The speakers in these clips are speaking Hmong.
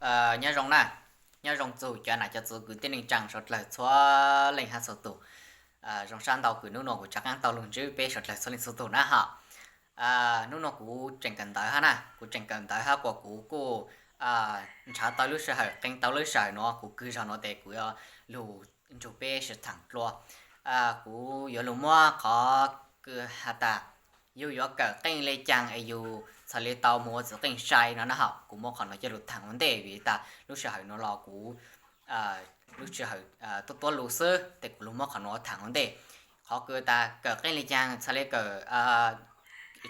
Nyob zoo na, nyob zoo txug cov nam cov txwv kwv tij neej tsaa suav dlawg txhua leej hab txhua tug. Zoo sab ntau kws nub nua kuv rov qaab tau lug ntsib peb suav dlawg txhua leej txhua tug na hab. Nub nua kuv tseem kawm ntawv hab na, kuv tseem kawm ntawv hab kuas kuv kuj nrhav tau lub sij hawm, qee tau lub sij hawm nuav kuv kawg zog nuav tes kuv yuav lug nrug peb sib thaam dlua. Kuv yuav lug muab qhov kws has tas yug yuav kawm qeej le caag es yug txhad le tau moog ua txiv qeej sai no na hab. Kuv muab qhov nuav coj lug thaam ua ntej vim tas lub sij hawm nuav los kuv lub sij hawm tuab tuab lug xwb tes kuv lug muab qhov nuav thaam ua ntej. Qhov kws tas kawm qeej le caag txhad le kawm,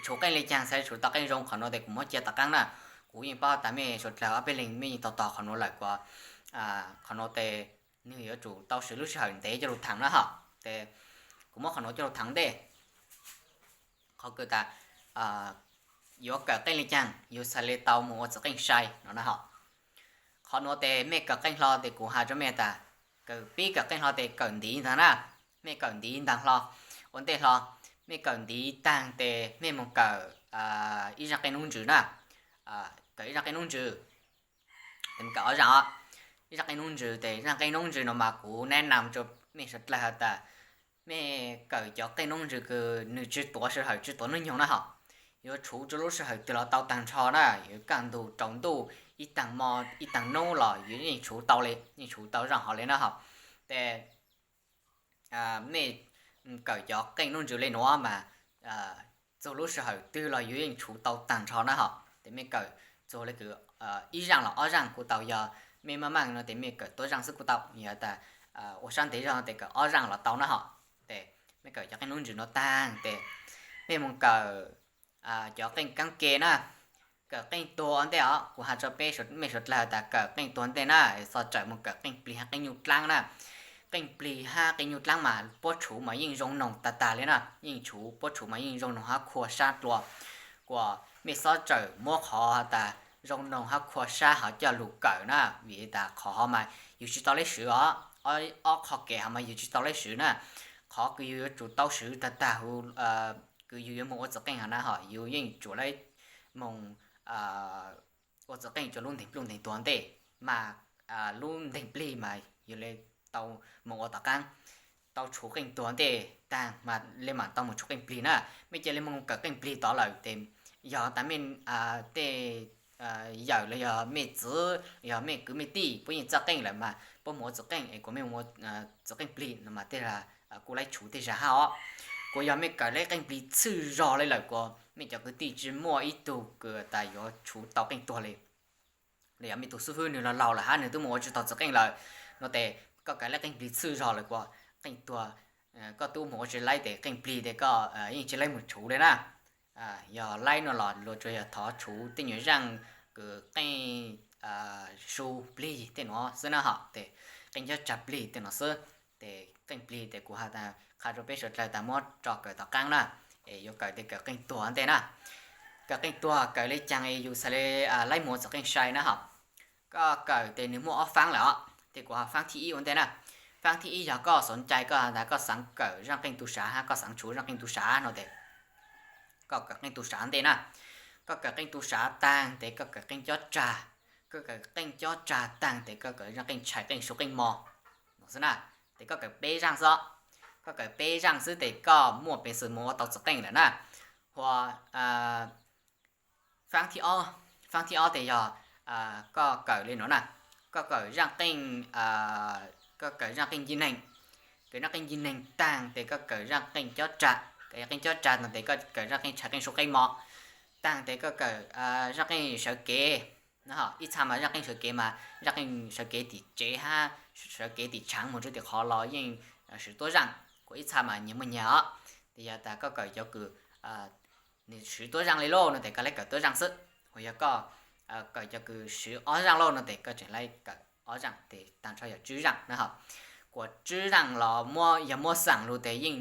tshuv qeej le caag txhad le tshuv tau qeej zoo, qhov nuav tes kuv muab cia tom qaab na. Kuv yeej paub tas mej suav dlawg ob peb leeg mej yeej tau tog qhov nuav lawm kuas qhov nuav tes nwg yuav tsum tau swv lub sij hawm ntev coj lug thaam na hab. Tes kuv muab qhov nuav coj lug thaam ua ntej. Qhov kws tas yuav kawm qeej le caag yug txhad le tau moog ua txiv qeej sai no na hab. Qhov nuav tes mej kawm qeej hlo tes kuv has rua mej tas, kawm pib kawm qeej hlo tes kawm ntiv ntaag na. Mej kawm ntiv ntaag hlo, ua ntej hlo, mej kawm ntiv taag tes mej moog kawm ib zaaj qeej noob ntsws na. Kawm ib zaaj qeej noob ntsws, tes kawm ob zaaj os. Ib zaaj qeej noob ntsws tes zaaj qeej noob ntsws no mas kuv nab nam rua mej suav dlawg has tas mej kawm cov qeej noob ntsws kws nwg tsi tuav sij hawm tsi tuav nub nyoog na hab. Yuav tshuv rua lub sij hawm twg los tau taag nrho na, yuav kaj ntug tsaus ntuj ib taag mo ib taag nub los yus yeej tshuv tau le, yeej tshuv tau zaaj hov le na hab. Tes mej kawm cov qeej noob ntsws le nuav mas txug lub sij hawm twg los yus yeej tshuv tau taag nrho na hab. Tes mej kawm txug le kws ib zaaj los ob zaaj kuj tau, yog mej maj maj no tes mej kawm tuab zaaj xwb kuj tau, yog tas ua sab ntev zog tes kawm ob zaaj los tau na hab. Tes mej kawm cov qeej noob ntsws no taag tes mej moog kawm cov qeej kaab ke na. Kawm qeej tuag ua ntej os, kuv has rua peb mej suav dlawg tas kawm qeej tuag ntej na, txhob txawm moog kawm qeej plig hab qeej nyuj dlaab na. Qeej plig hab qeej nyuj dlaab mas puab tshuv mas yeej zoo noog tag tag le na, yeej tshuv, puab tshuv mas yeej zoo noog hab khua sab dlua. Kuas mej txhob txawm muab qhov tas zoo noog hab khua sab hov coj lug kawm na, vim tas qhov hov mas yus tsi tau leb swv os. Ob qho kev hov mas yus tsi tau leb swv na. Qhov kws yus yuav tsum tau swv tag tag huv kws yus yuav moog ua txiv qeej hov na hab, yus yeej tsum le moog ua txiv qeej rua lub nteeg pluj nteeg tuag ntej, mas lub nteeg plig mas yus le tau moog ua tom qaab, tau tshuv qeej tuag ntej taag mas le maam tau moog tshuv qeej plig na. Mej ca le moog kawm qeej plig tod lawm tes yog tas mej tej yawm los yog mej txiv, yog mej kwv mej tij puab yeej txawj qeej lawm mas puab moog ua txiv qeej es kuas mej moog ua txiv qeej plig no mas tej zag kuj le tshuv tej zag hab os. Kuas yog mej kawm le qeej plig txhwj zog le lawm kuas mej cov kwv tij tsi muaj ib tug kws tas yuav tshuv tau qeej tuag le. Los yog mej tug xib fwb nwg laug laug lawm hab nwg tub moog ua tsi tau txiv qeej lawm no tes koj kawm le qeej plig txhwj zog lawm kuas qeej tuag koj tub moog ua tsi laib tes qeej plig tes koj yeej tsi laib moog tshuv le na. Yog laib no los luag tsuas yog thov tshuv tej nyuag zaaj kws qeej su plig tej nuav xwb na hab, tes qeej cob tsag plig tej nuav xwb. Tes qeej plig tes kuv has tas qha rua peb suav dlawg tas muab tso kawm tom qaab na, es yuav kawm tes kawm qeej tuag ntej na. Kawm qeej tuag kawm le caag es yus txhad le laib moog ua txiv qeej sai na hab. Koj kawm tes nwg muaj ob faab lawm os, tes kuv has faab thib ib ua ntej na. Faab thib ib yog koj xoov cai koj has tas koj xaav kawm zaaj qeej tug sav hab koj xaav tshuv zaaj qeej tug sav no tes koj kawm qeej tug sav ntej na. Koj kawm qeej tug sav taag tes koj kawm qeej cob tsag, koj kawm qeej cob tsag taag tes koj kawm zaaj qeej tshais qeej su qeej mos xwb na. Tes koj kawm peb zaaj xwb os. Koj kawm peb zaaj xwb tes koj muaj peev xwm moog ua tau txiv qeej lawm na. Huas faab thib ob tes yog koj kawm le nuav na, koj kawm zaaj qeej, koj kawm zaaj qeej ncig neeg, kawm zaaj qeej ncig neeg taag tes koj kawm zaaj qeej cob tsag, kawm qeej cob tsag no tes koj kawm zaaj qeej tshais qeej su qeej mos, taag tes koj kawm zaaj qeej sawv kev. Ib txha mas zaaj qeej sawv kev mas zaaj qeej sawv kev tim tsev hab sawv kev tim tshaav moog rua tim qhov los yeej swv tuab zaaj, kuas ib txha mas nyag muaj nyag os. Tes yog tas koj kawm cov kws nws swv tuab zaaj le lauj no tes koj le kawm tuab zaaj xwb. Huas yog koj kawm cov kws swv ob zaaj lauj no tes koj tseem le kawm ob zaaj tes taag nrho yog tsib zaaj na hab. Kuas tsib zaaj los yog muab xaam lug tes yeej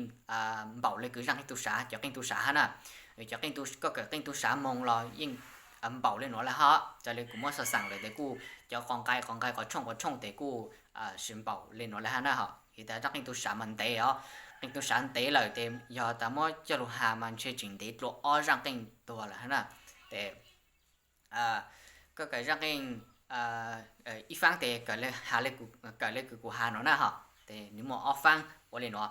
npaum le kws zaaj qeej tug sav, cov qeej tug sav hab na. Cov qeej, koj kawm qeej tug sav moog los yeej npaum le nuav le hab. Raws le kuv muab xaam lawm tes kuj cov qos nqai qos nqai qos tshooj qos tshooj tes kuj tsi npaum le nuav le hab na hab. Vim tas zaaj qeej tug sav mas ntev os, qeej tug sav ntev lawm tes yog tas muab coj lug has mas ntshe tseem ntev dlua ob zaaj qeej tuag lawm hab na. Tes koj kawm zaaj qeej ib faab tes kawm le kws kuv has no na hos, tes nws muaj ob faab ua li nuav.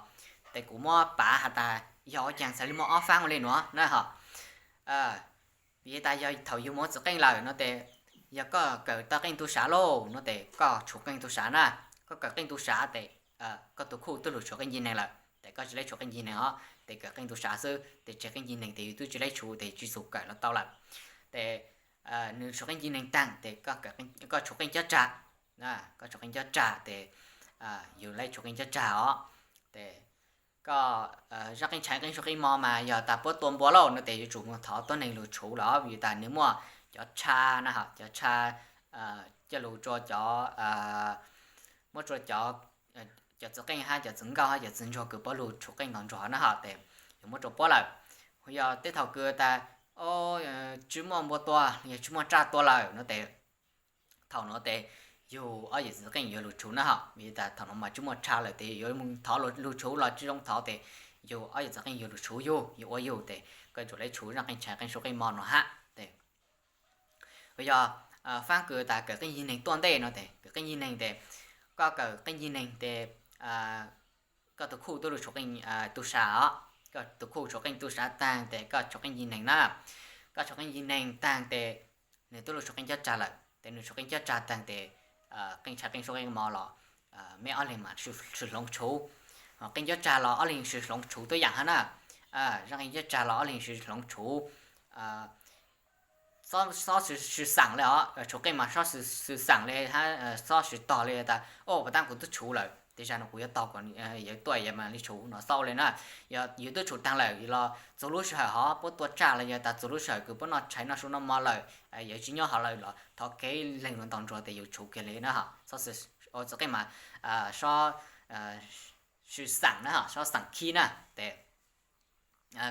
Tes kuv muab pav has tas yog ua caag txhad le muaj ob faab ua li nuav na hos. Vim tas yog thaum yug moog txug qeej lawm no tes, yog koj kawm tau qeej tu sav lauj no tes koj tshuav qeej tu sav na. Koj kawm qeej tu sav tes koj tug khuj tub lug tshuav qeej nce neeg lawm, tes koj tsi le tshuav qeej nce neeg os. Tes kawm qeej tu sav xwb, tes tseg qeej nce neeg tes yug tub tsi le tshuv, tes tsi txug kawm los tau lawm. Tes nws tshuav qeej nce neeg taag tes koj tshuav qeej cob tsag. Koj tshuav qeej cob tsag tes yug le tshuav qeej cob tsag os. Tes koj zaj qeej tshaav qeej suab qeej mos mas yog tas puab tua npua lauj no tes yuav tsum moog thov tuab neeg lug tshuv lawm, vim tas nws muaj cov tsha na hos, cov tsha coj lug rua cov, muab rua cov, cov txug qeej hab cov txug nkauj hab cov txug ntsuag kws puab lug tshuv qeej ntau ntsuag na hos, tes yug muab rua puab lawm. Yog tej thaum kws tas tsi muaj npua tua, yog tsi muaj tsaj tua lawm no tes thaum nuav tes yug ob yam txug qeej yuav lug tshuv na hos, vim tas thaum nuav mas tsi muaj tsha lawm tes yuav moog thov lug tshuv los tsi zoo thov tes yug ob yam txug qeej yuav lug tshuv yug, yuav ua yug tes koj yuav tsum le tshuv zaj qeej tshaav qeej suab qeej mos no hab. Tes yog faab kws tas kawm qeej nce neeg tuaj ntej no tes, kawm qeej nce neeg tes, koj kawm qeej nce neeg tes koj tug khuj tub lug tshuav qeej tu sav os. Koj tug khuj tshuav qeej tu sav taag tes koj tshuav qeej nce neeg na. Koj tshuav qeej nce neeg taag tes nws tub lug tshuav qeej cob tsag lawm, tes nws tshuav qeej cob tsag taag tes qeej tshaav qeej suab qeej mos los mej ob leeg mam sib hloov tshuv. Qeej cob tsag los ob leeg sib hloov tshuv tuab yaam hab na. Zaj qeej cob tsag los ob leeg sib hloov tshuv, xob sib xaam le os, tshuv qeej mas xob sib xaam le hab xob sib tog le tas, o, puas taab kuv tub tshuv lawm tes zag no kuv yuav tog kom yawg tuaj yawg mam le tshuv no xob le na. Yog yug tub tshuv taag lawm los txug lub sij hawm hov puab tua tsaj los yog tas txug lub sij hawm kws puab noj tshais noj su noj mov lawm, yawg tsi nyob hov lawm los thov kev leeg lug ntaus ntsuag tes yug tshuv kiag le na hos. Txug qeej mas xob sib xaam na hos, xob xaam khib na tes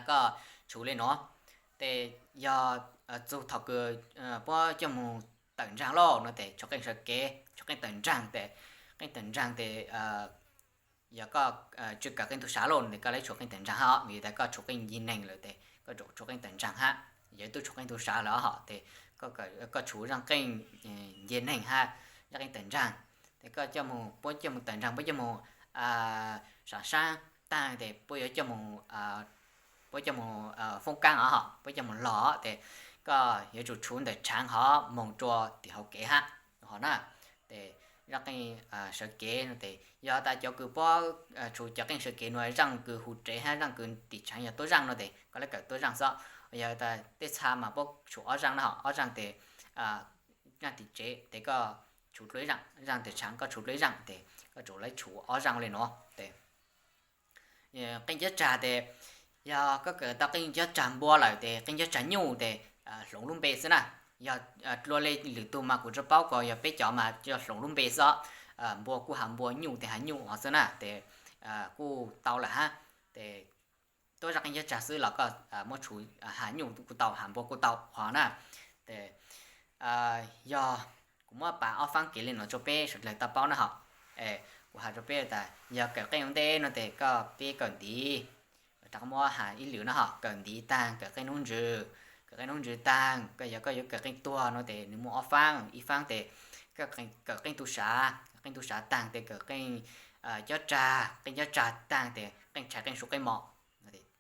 koj tshuv le nuav. Tes yog txug thaum kws puab coj moog tawm ntsaag lauj no tes tshuav qeej sawv kev, tshuav qeej tawm ntsaag tes, qeej tawm ntsaag tes yog koj tsi kawm qeej tu sav lauj tes koj le tshuav qeej tawm ntsaag hab, vim tas koj tshuav qeej nce neeg lawm tes koj tshuav qeej tawm ntsaag hab. Yog tub tshuav qeej tu sav lawm hos tes koj tshuav zaj qeej nce neeg hab, zaj qeej tawm ntsaag. Tes koj coj moog, puab coj moog tawm ntsaag, puab coj moog saam saab taag tes puab yuav coj moog, puab coj moog foob kaab os, puab coj moog log tes koj yuav tsum tshuv ntawm tshaav hov moog rua tim hauv kev hab hov na. Tes zaj qeej sawv kev no tes yog tas cov kws puab tshuv cov qeej sawv kev nuav zaaj kws huv tsev hab zaaj kws tim tshaav yog tuab zaaj no tes koj le kawm tuab zaaj xwb. Yog tas tej txha mas puab tshuv ob zaaj na hos, ob zaaj tes zaaj tim tsev tes koj tshuv dlua ib zaaj, zaaj tim tshaav koj tshuv dlua ib zaaj tes koj tshuv le tshuv ob zaaj le nuav tes qeej cob tsag tes yog koj kawm tau qeej cob tsag npua lawm tes qeej cob tsag nyuj tes hloov lub npe xwb na. Yog dlua le lwm tug mas kuv tsi paub, kuas yog peb cov mas yog hloov lub npe xwb. Npua kuj has npua, nyuj tes has nyuj hov xwb na tes kuj tau lawm hab. Tes tuab zaj qeej cob tsag xwb los koj muab tshuv has nyuj kuj tau, has npua kuj tau hov na. Tes yog kuv muab pav ob faab kev le nuav rua peb suav dlawg tau paub na hos. Kuv has rua peb tas yog kawm qeej ua ntej no tes koj peb kawm ntiv, rov qab muab has ib lwm na hos, kawm ntiv taag kawm qeej nub ntsws, kawm qeej nub ntsws taag koj yog koj yuav kawm qeej tuag no tes nws muaj ob faab, ib faab tes kawm qeej tu sav, kawm qeej tu sav taag tes kawm qeej cob tsag, qeej cob tsag taag tes qeej tshaav qeej suab qeej mos.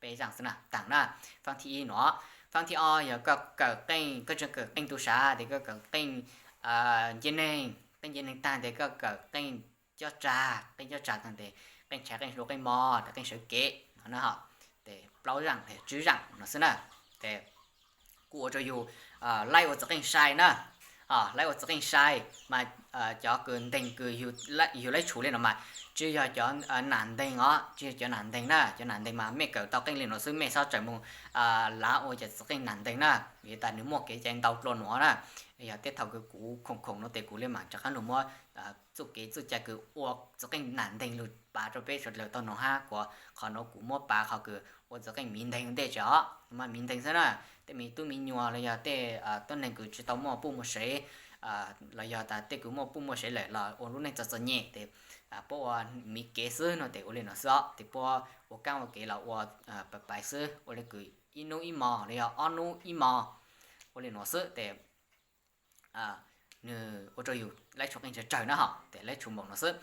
Peb zaaj xwb na, taag na. Faab thib ib nuav. Faab thib ob yog koj kawm qeej, koj tsi kawm qeej tu sav tes koj kawm qeej nce neeg, qeej nce neeg taag tes koj kawm qeej cob tsag, qeej cob tsag taag tes qeej tshaav qeej suab qeej mos, qeej sawv kev no na hos. Tes plaub zaaj, tsib zaaj no xwb na. Tes kuj ua rua yug laib ua txug qeej sai na. Laib ua txug qeej sai mas cov kws nteeg kws yug laib tshuv le no mas tsi yog cov nam nteeg os, tsi yog cov nam nteeg na. Cov nam nteeg mas mej kawm tau qeej le nuav xwb mej xob tseem moog lav ua cov txug qeej nam nteeg na, vim tas nws muaj kev cai ntau dlua nuav na. Yog tej thaum kws kuv khoom khoom no tes kuv le maam rov qaab lug muab txuj kev txuj cai kws ua txug qeej nam nteeg lug pav rua peb suav dlawg tau noog hab, kuas qhov nuav kuv muab pav qhov kws ua txug qeej miv nteeg ua ntej tsi os, mas miv nteeg xwb na. Tej miv tub miv nyuas los yog tej tuab neeg kws tsi tau muaj puj muaj sev, los yog tas tej kws muaj puj muaj sev lawm los ua lub neej txom txom nyem tes puab ua miv kev xwb no tes ua le nuav xwb os. Tes puab ua kaab ua kev los ua pais pais xwb, ua le kws ib nub ib mos los yog ob nub ib mos, ua le nuav xwb tes nws ua rau yus laib tshuv qeej tsawg tsawg na hos, tes laib tshuv npaum no xwb.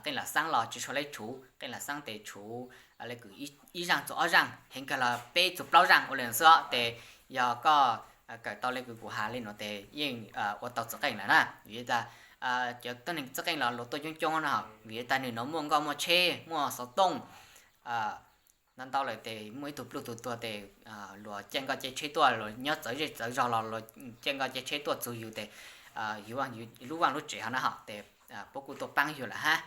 Qeej lam xaab los tsi tshua laib tshuv, qeej lam xaab tes tshuv le kws ib zaaj txug ob zaaj, heev kawg los peb txug plaub zaaj ua le no xwb os. Tes yog koj kawm tau le kws kuv has le no tes yeej ua tau txiv qeej lawm na. Vim tas cov tuab neeg txiv qeej los luag tuaj coob coob na hos, vim tas nws no muaj nkoj muaj tsheb muaj xov tooj ntau ntau lawm tes muaj ib tug pluj tug tuag tes luag caij nkoj caij tsheb tuaj, luag nyob txawv zej txawv zog los luag caij nkoj caij tsheb tuaj txug yus tes yus lub vaaj lub tsev hov na hos tes puab kuj tuaj paab yug lawm hab.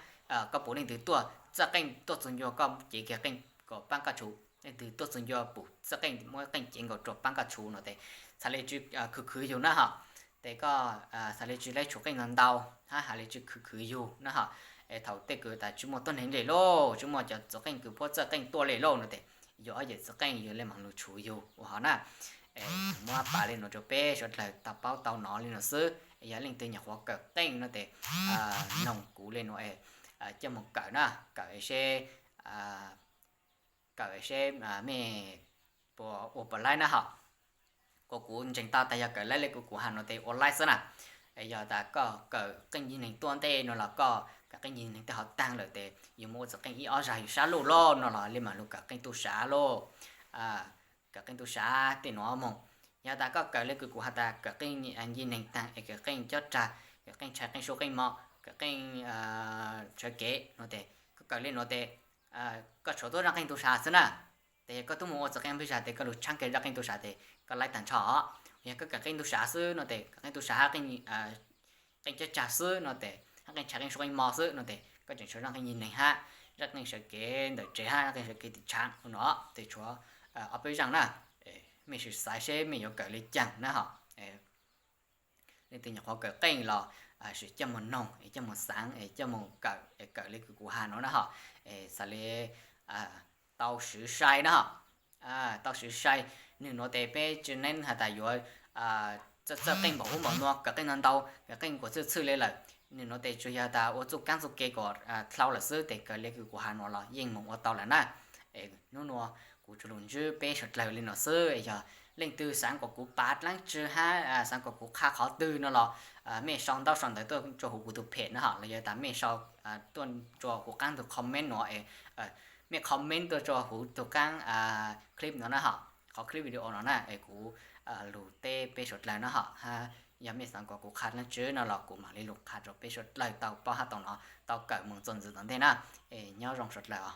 Koj pum leej twg tuaj txawj qeej tuaj txug ncua koj cev kiag qeej kom paab koj tshuv, leej twg tuaj txug ncua pum txawj qeej muab qeej cev nkaus rua paab koj tshuv no tes txhad le tsi khwv khwv yug na hos. Tes koj txhad le tsi laib tshuv qeej ntau ntau hab has le tsi khwv khwv yug na hos. Es thaum tej kws tas tsi muaj tuab neeg le lauj, tsi muaj cov txiv qeej kws puab txawj qeej tuaj le lauj no tes yog ob yam txiv qeej yog le maam lug tshuv yug ua hov na. Muab pas le no rua peb suav dlawg tau paub tau nov le no xwb. Yog leej twg nyuam qhuav kawm qeej no tes noog kuv le no es coj moog kawm na, kawm seb, kawm seb mej puas ua puas laib na hos. Kuas kuv ntseeg tau tas yog kawm laib le kws kuv has no tes ua laib xwb na. Yog tas koj kawm qeej yig neeg tuaj ntej no los koj kawm qeej yig neeg tej hov taag lawm tes yug moog ua txiv qeej ib ob zag yug sab luj lauj no los le maam lug kawm qeej tub sav lauj. Kawm qeej tub sav tej nuav moog. Yog tas koj kawm le kws kuv has tas kawm qeej yig neeg taag es kawm qeej cob rag, kawm qeej tshai qeej su qeej mo, kawm qeej tshawv kev no tes koj kawm le nuav tes koj tshuav tuab zaj qeej tub sav xwb na. Tes yog koj tub moog ua txiv qeej peb zag tes koj lug tshaab kiag zaj qeej tub sav tes koj laib taag nrho. Yog koj kawm qeej tub sav xwb no tes kawm qeej tub sav hab qeej cob rag xwb no tes hab qeej tshai qeej su qeej mo xwb no tes koj tseem tshuav zaj qeej yig neeg hab zaj qeej sawv kev ntawm tsev hab zaj qeej sawv kev tim tshaav no tes tshuav ob peb zaj na. Mej sim xaiv seb mej yuav kawm le caag na hos. Leej twg nyuam qhuav kawm qeej los sim coj moog noog es coj moog xaav es coj moog kawm es kawm le kws kuv has no na hos. Xaav le tau swv sai na hos. Tau swv sai. Nwg nuav tes peb tsi neeb has tas yuav txawj txawj qeej npaum ub npaum nua, kawm qeej ntau ntau, kawm qeej kuas txwj txhwj le lawm. Nwg nuav tes tsuas yog tas ua txuj kaab txuj ke kom dlhau lawm xwb tes kawm le kws kuv has no los yeej moog ua tau lawm na. Hnub nuav kuv tsuas lug ntsib peb suav dlawg le no xwb. Yog leej twg xaav kom kuv pav dlaab tsi hab xaav kom kuv qha qhov twg no los mej sau ntaub sau ntawv tuaj rua huv kuv tug page na hos, los yog tas mej sau tuaj rua huv qaab tug comment nuav es mej comment tuaj rua huv tug qaab clip nuav na hos, qhov clip video no na es kuv lug teb peb suav dlawg na hos. Hab yog mej xaav kom kuv qha dlaab tsi no los kuv maam le lug qha rua peb suav dlawg tau paub hab tau nov tau kawm moog txuas ntxiv tom ntej na. Es nyob zoo suav dlawg os.